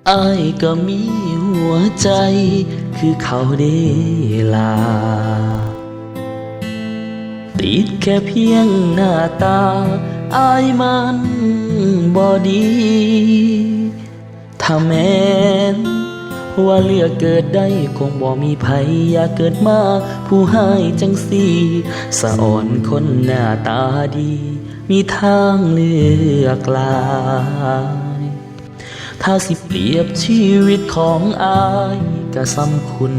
ອ້າຍກໍມີຫົວໃຈຄືເຂົາເດລາ ຕິດແຄ່ພຽງໜ້າຕາ ອ້າຍມັນບໍ່ດີ. ຖ້າແມ່ນວ່າເລືອກເກີດໄດ້ ຄົງບໍ່ມີໃຜຢາກເກີດມາ ຜູ້ຮ້າຍຈັ່ງຊີ້ ສະອອນຄົນໜ້າຕາດີ ມີທາງເລືອກຫຼາຍ. ຖ້າຊິປຽບຊີວິດຂອງອ້າຍ ກະສ່ຳຄຸນ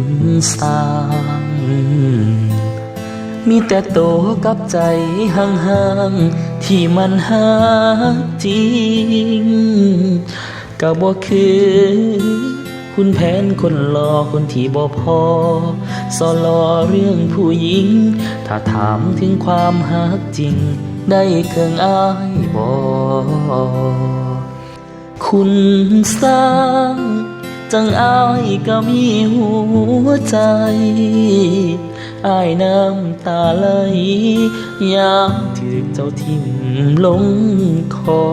ຊ້າງ ມີແຕ່ໂຕກັບໃຈຫ່າງໆ ທີ່ມັນຮັກຈິງ ກະບໍ່ຄືຄຸນແຜນຄົນຫຼໍ່ ຄົນທີ່ບໍ່ພໍ ສໍ່ຫຼໍ່ເລື່ອງຜູ້ຍິງ. ຖ້າຖາມເຖິງຄວາມຮັກຈິງ ໄດ້ເຄິ່ງອ້າຍບໍ່? ຄຸນຊ້າງ ຈັ່ງອ້າຍກໍມີຫົວໃຈ ອ້າຍນ້ຳຕາໄຫຼ ຍາມຖືກເຈົ້າຖິ້ມລົງຄໍ.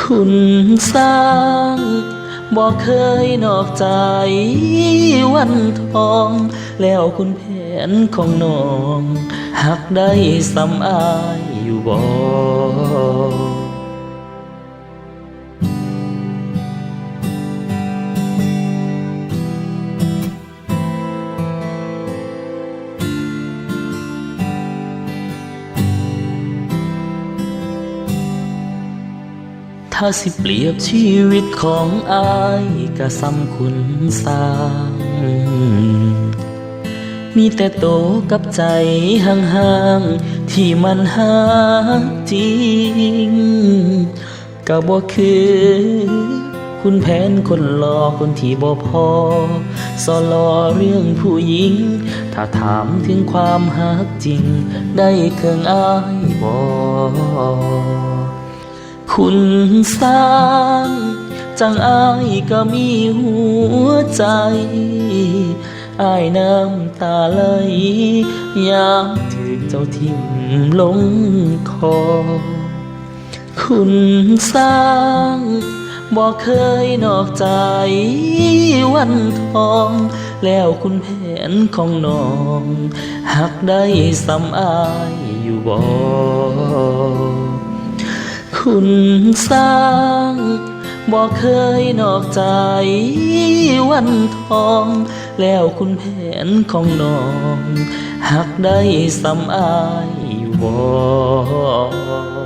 ຄຸນຊ້າງ ບໍ່ເຄີຍນອກໃຈວັນທອງ ແລ້ວຄຸນແຜນຂອງນ້ອງ ຮັກໄດ້ສ່ຳອ້າຍຢູ່ບໍ່? ຖ້າຊິປຽບຊີວິດຂອງອ້າຍ ກະສ່ຳຄຸນຊ້າງ ມີແຕ່ໂຕກັບໃຈຫ່າງໆ ທີ່ມັນຮັກຈິງ ກະບໍ່ຄືຄຸນແຜນຄົນຫຼໍ່ ຄົນທີ່ບໍ່ພໍ ສໍ່ຫຼໍ່ເລື່ອງຜູ້ຍິງ. ຖ້າຖາມເຖິງຄວາມຮັກຈິງ ໄດ້ເຄິ່ງອ້າຍບໍ່? ຄຸນຊ້າງ ຈັ່ງອ້າຍກໍມີຫົວໃຈ ອ້າຍນ້ຳຕາໄຫຼ ຍາມຖືກເຈົ້າຖິ້ມລົງຄໍ. ຄຸນຊ້າງ ບໍ່ເຄີຍນອກໃຈວັນທອງ ແລ້ວຄຸນແຜນຂອງນ້ອງ ຮັກໄດ້ສ່ຳອ້າຍຢູ່ບໍ່? ຄຸນຊ້າງ ບໍ່ເຄີຍນອກໃຈວັນທອງ ແລ້ວຄຸນແຜນຂອງນ້ອງ ຮັກໄດ້ສ່ຳອ້າຍຢູ່ບໍ່?